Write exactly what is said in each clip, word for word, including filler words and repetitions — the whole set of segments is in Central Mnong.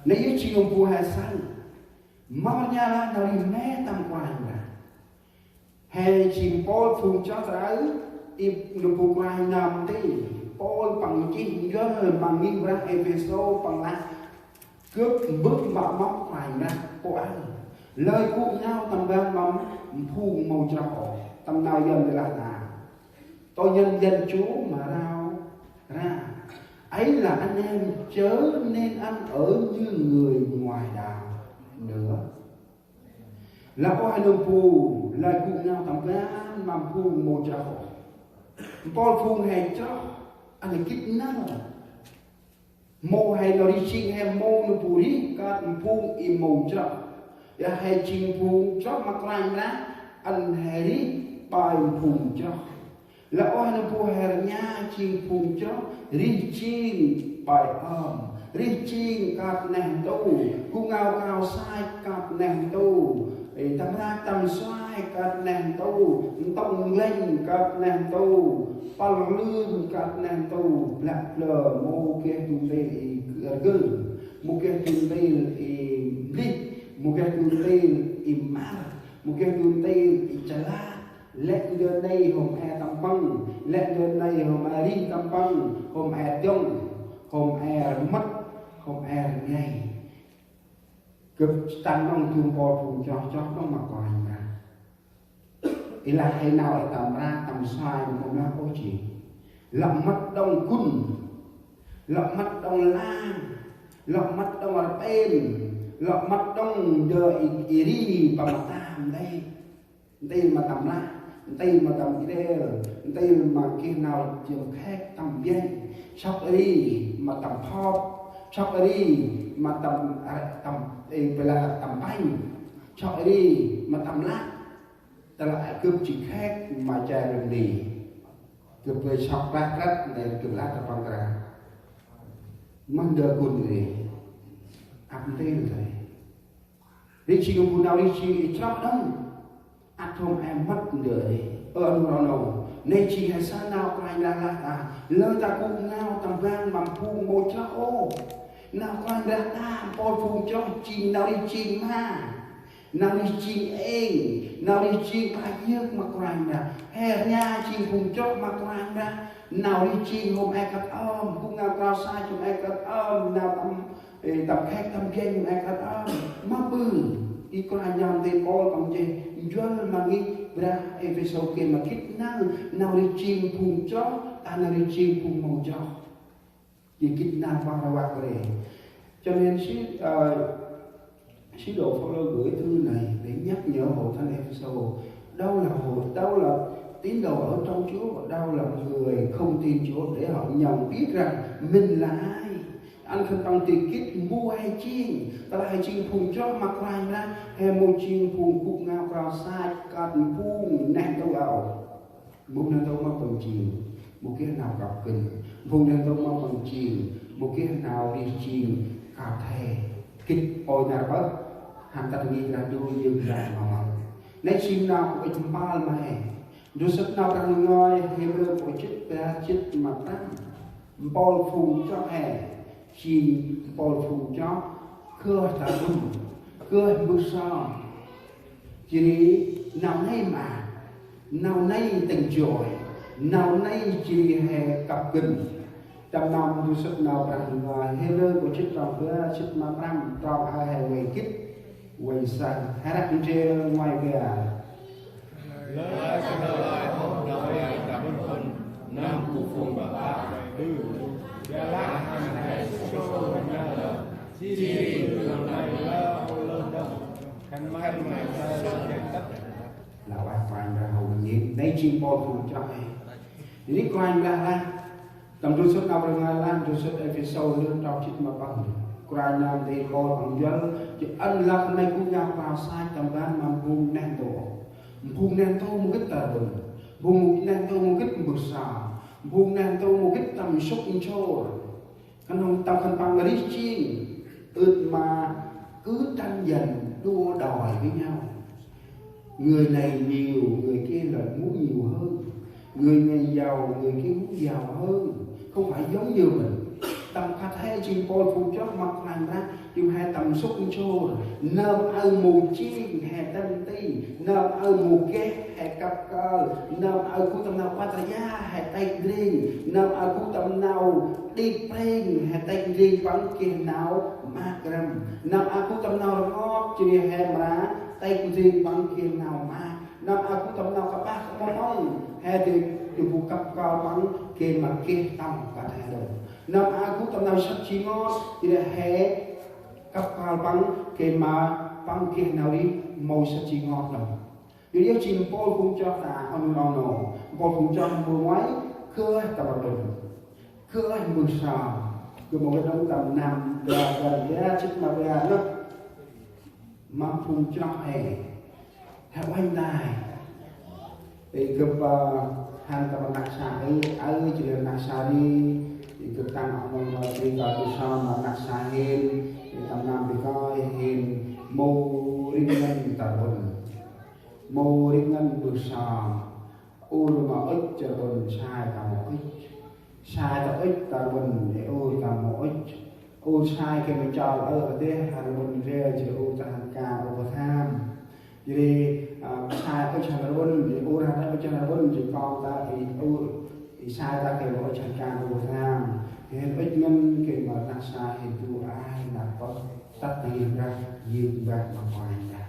Nây yơh jêng nơm bu he săn. Mâu rnha lah nau rêh mê̆ tâm Kôranh Brah. He jêng mpôl phung chroh trai, i nơm bu Kôranh nơm nti. Pôl păng chih njuăl ma ngih Brah Êphêsô păng lah: Gâp mbơh ma Amoh Kôranh Brah pô aơ. Lơi gŭ ngao tâm ban ma phung mâu chroh ôh. Tâm nau Yuăn lah ta Tôi nhân danh Chúa mà rao ra. Ấy là anh em chớ nên ăn ở như người ngoài đạo nữa. Lah ôh nơm bu, lah gŭ ngao tâm ban ma phung mâu chroh. Mpôl phung he chroh, ăn gĭt năl. Mâu he nau rêh jêng he mâu nơm bu rêh kơt phung i mâu chroh. Yơn he jêng phung chroh ma Kôranh Brah, ăn he rêh bai phung chroh. Lah ôh nơm bu he rnha jêng phung chroh, rêh jêng bai ơm, rêh jêng kơt neh ntu, gŭ ngao krao sach kơt neh ntu, ê, tâm rach tâm suai kơt neh ntu, ntŭng lĕnh kơt neh ntu, pâl lưm kơt neh ntu, blă blơ, mâu geh du ntil i rgâl, mâu geh du ntil i mlih, mâu geh du ntil i mƀăr, mâu geh du ntil i chalak, lĕ ndơ nây hôm e tâm păng, lĕ ndơ nây hôm e rêh tâm păng, hôm e dŏng, hôm e rmăt, hôm e rngei. Gâp tăng nŏng du mpôl phung chroh chroh nŏng ma Kôranh Brah. I lah he nau i tâm rach tâm suai ma hôm lah ôh jêng. Lŏ mât đŏng gŭn, lŏ mât đŏng lang, lŏ mât đŏng rpên, lŏ mât đŏng ndơ i, i ri păng mât tâm đê. Ntil ma tâm lah, ntil ma tâm ndrel, ntil ma geh nau jêng khek tâm biănh. Sŏk ri ma tâm phŏp, sŏk ri ma tâm, ơ, tâm, ê, bê lah tâm pănh, sŏk ri ma tâm lah. Tơlah gâp jêng khek ma che rơm ni. Gâp bơi sŏk lah kret, nê gâp lah tâm păng kra. Mân ndơ gŭn ri. Ăp ntil ri. Rêh jêng bu nau rêh jêng i chroh đŏng. Ăt hôm e mât ndơ ri. Ơ, nô, nô, nô. Nê jêng he săn nau Kôranh Brah lah ta. Lơi ta gŭ ngao tâm ban ma phung mâu chroh ôh. Nau Kôranh Brah ta, mpôl phung chroh jêng nau rêh jêng ma. Nau rêh jêng êng, nau rêh jêng klah yơk ma Kôranh Brah. He rnha jêng phung chroh ma Kôranh Brah. Nau rêh jêng hôm e kơt ơm, gŭ ngao krao sach hôm e kơt ơm, nau tâm, ê, tâm khek tâm biănh hôm e kơt ơm. Ma bư, i Kôranh Brah nti Pôl păng jêh, njuăl ma ngih Brah Êphêsô geh ma gĭt năl, nau rêh jêng phung chroh, ta nau rêh jêng phung mâu chroh. Geh gĭt năl păng rvăk ri. Cho nên sứ, ờ, sứ đồ Phaolô gửi thư này để nhắc nhở hội thánh Êphêsô. Đâu là hội, đâu là tín đồ ở trong Chúa và đâu là người không tin Chúa để họ nhận biết rằng mình là ai. Ăn khân păng ti gĭt mbu he jêng, tơlah he jêng phung chroh ma Kôranh Brah, he mâu jêng phung gŭ ngao krao sach kơt phung neh ntu ôh. Mbu neh ntu ma păng jêng, mâu geh nau kăp gân. Mbu neh ntu ma păng jêng, mâu geh nau rêh jêng kơt he. Gĭt ôi nar pơh, hăn tât ngih lah du yơk lah ma măng. Nê jêng nau kôch mpăl ma he. Ndrô sât nau Brah Ndu ngơi, Hêbrơ kôch jê̆t, Brah jê̆t ma prăm. Mpôl phung chroh he, jêng mpôl phung chroh, gơh ta bŭm, gơh mbơh sơm. Jêh ri nau nây ma, nau nây tĭng joi, nau nây jêh ri he kăp gân. Tâm nau ndrô sât nau Brah Ndu ngơi, Hêbrơ kôch jê̆t trong Brah jê̆t ma prăm, trong a he vay gĭt, vay săn, he răk ndrel ngoai ga. Lơi sa lơi hŏ nau ri ta bŭn bŭn, năm ku phung ba ba. Ư. Ya lah ăn he sô nau lơ. Jêh ri nau nây lơ hŏ lơ đŏng. Khân may may lơ lơ đŏng. Lah ueh Kôranh Brah hŏ nhêt. Nây jêng Pôl phung chroh he. Jêh ri Kôranh Brah lah. Tâm ndrô sât nau Brah Ndu ngơi lah, ndrô sât Êphêsô lơ trong jê̆t ma păng. Kôranh Brah nti Pôl păng njuăl, jêh ăn lah khân may gŭ ngao krao sach tâm ban ma phung neh ntu. Phung neh ntu mâu gĭt ta bŭm. Phung neh ntu mâu gĭt mbơh sơm. Phung neh ntu mâu gĭt tâm sŭk nsôr. Khân păng tâm khân păng rêh jêng, ưt ma cứ tranh giành đua đòi với nhau. Người này nhiều, người kia lại muốn nhiều hơn. Người này giàu, người kia muốn giàu hơn. Không phải giống như mình. Tâm khât he jêng mpôl phung chroh ma Kôranh Brah, jêng he tâm sŭk nsôr. Nơm aơ mâu jêng he tâm ti, nơm aơ mâu geh he kăp kơl, nơm aơ gŭ tâm nau phat rdja he têk ndrêng, nơm aơ gŭ tâm nau đêk prêng he têk ndrêng păng geh nau maak răm. Nơm aơ gŭ tâm nau rngot jêh ri he mra têk ndrêng păng geh nau maak. Nơm aơ gŭ tâm nau kƀah kmông he dơi, dơi bu kăp kơl păng geh ma geh tâm khât he đŏng. Nơm aơ gŭ tâm nau săk ji ngot, jêh ri he kăp kơl păng geh ma păng geh nau ri mâu săk ji ngot đŏng. Yor ri jêng mpôl phung chroh ta, oh nô, oh nô, mpôl phung chroh mbơh ngoai, gơh tâm rbŭn, gơh mbơh sơm, gơh mâu geh đŏng tâm năm, bar, bar, bar jât ma bar nơh. Ma phung chroh he, he uănh tay. Ê gâp, ơ, hăn tâm rnăk sa ri, aơ jêh ri rnăk sa ri, ê gâp tăng oh nô, oh nô, ri kơl mbơh sơm ma rnăk sa hên, ê tâm năm bi kơi hên, mâu rĭng ngăn ta rbŭn, mâu rĭng ngăn mbơh sơm. Ur ma ŭch, rbŭn sai ta mâu ŭch. Sai ta ŭch, ta rbŭn ê ur ta mâu ŭch. Ur sai geh ma chol ơ deh, rbŭn rêl jêh ur ta hăn kan ur bơh tham. Jêh ri, ơ, sai ŭch hăn rbŭn, ê ur hăn ŭch hăn rbŭn, jêh kong ta ê ur, ê sai ta geh ma ŭch hăn kan ur bơh tham. Hên ŭch ngăn geh ma rnăk sa hên du ai năk pơh, tât nau yơk rah, yơk mbah ma Kôranh Brah.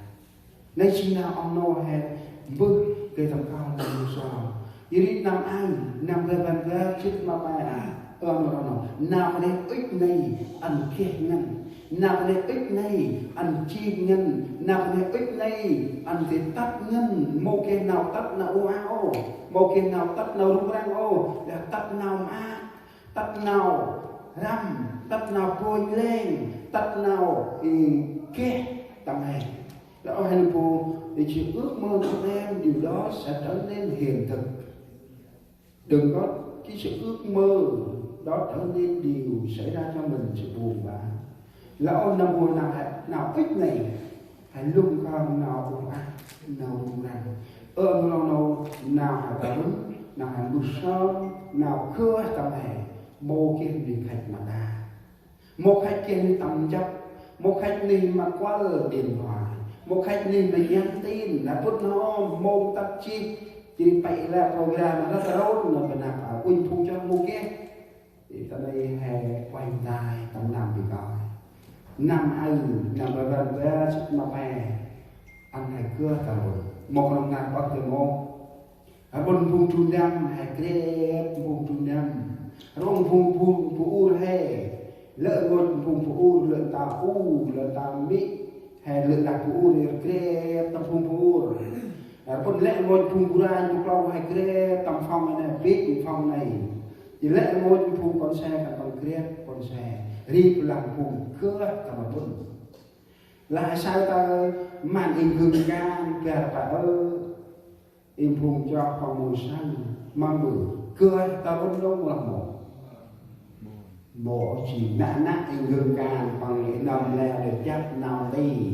Nây jêng nau oh nô he mbơh gay tâm kơl nau mbơh sơm. Yor ri năm aơ, năm bar rbăn bar jât ma pe a, ơ oh nô, oh nô, nau kơt nây ŭch nây ăn geh ngăn, nau kơt nây ŭch nây ăn jêng ngăn, nau kơt nây ŭch nây ăn geh tât ngăn, mâu geh nau tât nau u a ôh, mâu geh nau tât nau rŭng răng ôh, lah tât nau maak, tât nau răm, tât nau bônh leng, tât nau, ê, geh tâm he. Lĕ ơ he nơm bu, ê, chỉ ước mơ của em điều đó sẽ trở nên hiện thực. Đừng có cái sự ước mơ đó trở nên điều xảy ra cho mình sự buồn bã. Lĕ ơ nơm bu nau he, nau ŭch nây, he lŭng kơl nau u a, nau rŭng răng. Ơ nau, nau, nau he tâm, nau he mbơh sơm, nau gơh tâm he, mâu geh bi khăch ma đa. Mâu khăch geh nây tâm jăp, mâu khăch nây ma kuăl điện thoại, mâu khăch nây ma nhắn tin, lah pŭt nơm mâu tât jêh, jêh ri pay lah program, lah ta rôn, lah bơh năp, a, uănh phung chroh mâu geh. Ê, ta nây he uănh tay tâm năm bi kơi. Năm aơ, năm bar rbăn bar jât ma pe, ăn he geh ta rbŭn. Mâu knŏng năp ôh, geh mâu. Rbŭn phung du ndăm he krêp phung du ndăm. Rbŭn phung, phung bu ur he. Lĕ rngôch phung bu ur, lĕ ta u, lĕ ta mĭ. He lĕ lah bu ur, he krêp tâm phung bu ur. Rbŭn lĕ rngôch phung bu ranh bu klâu he krêp tâm phong nây, bêch tâm phong nây. Jêh lĕ rngôch phung kon se, kan păng krêp kon se. Ri bu lah phung geh tâm rbŭn. Lah he saơ ta măn êng gưng kan, bar pa ơ. Êng phung chroh păng mâu saơ, mâm ƀư, geh ta rbŭn đŏng lah mâu. Mâu, jêh năk năk êng gưng kan păng ê nơm leo lĕ jăp nau nti.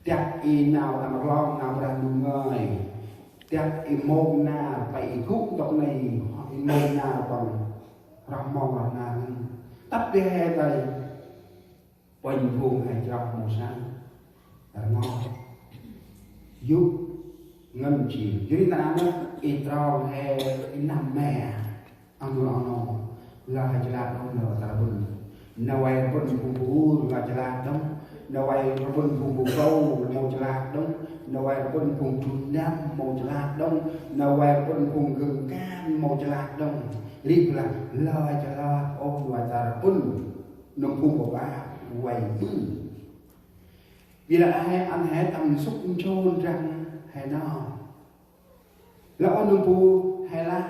Jăp ê nau tâm rlong nau Brah Ndu ngơi. Jăp ê mông nar, pay ê gŭ ntŭk nây, ê mông nar păng roh mông roh nar ngăn. Tât bê he tay. Uănh phung he chroh mâu saơ, rngot, yô̆, ngăn jêng. Jêh ri ta nây, ê trong he, ê năm me a. Ăn nô, ăn nô, lah he jêh lah đŏng nau ta rbŭn. Nau vay rbŭn phung bu ur lah jêh lah đŏng. Nau vay rbŭn phung bu klâu mâu jêh lah đŏng. Nau vay rbŭn phung du ndăm mâu jêh lah đŏng. Nau vay rbŭn phung gưng kan mâu jêh lah đŏng. Ri bu lah, lah he jêh lah ôh nau ta rbŭn. Nâm phung bơh bơh vay ƀư. Bi lah he ăn he tâm sŭk nsôn răng he nơh. Lah ơ nâm bu he lah,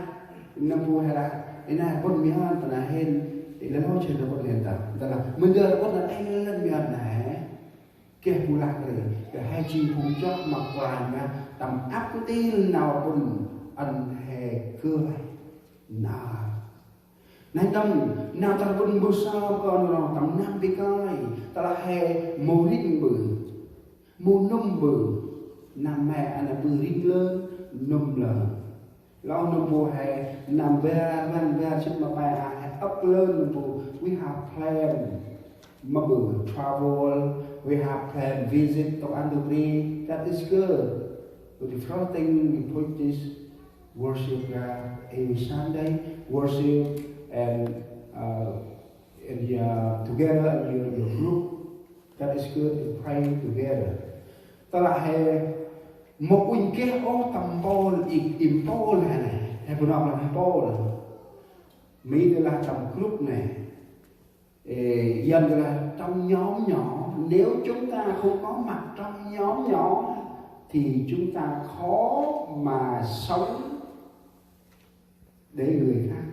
nâm bu he lah, ê nơh rbŭn miên ta nơh hên, ê lah lŏ jêh rbŭn hên ta. Ta lah, mân dơi rbŭn nơh ê lah miên nơh he. Geh bu lah kơt nây, geh he jêng phung chroh ma Kôranh Brah, tâm ăp ntil nau rbŭn ăn he geh nơh. Nây tâm nau ta rbŭn mbơh sơm ơ nô rŏng tâm năm bi kơi, tơlah he mâu rĭng ƀư, mâu nŭm ƀư, năm he ăn ƀư rĭng lơ, nŭm lơ. Lah nâm bu he năm bar rbăn bar jât ma pe a he Ăp lơn bu we have plan, ma bu travel, we have plan visit to ăn du ri. That is good. But the first thing we put this worship God every Sunday, worship and uh, and uh, together in your, your group. That is good to pray together. Tơlah he mâu uănh geh ôh tâm mpôl, i, i mpôl he nê, he bu nơm lah he mpôl. Mi tơlah tâm group nê. Ê, Yuăn gọi là trong nhóm nhỏ. Nếu chúng ta không có mặt trong nhóm nhỏ thì chúng ta khó mà sống để người khác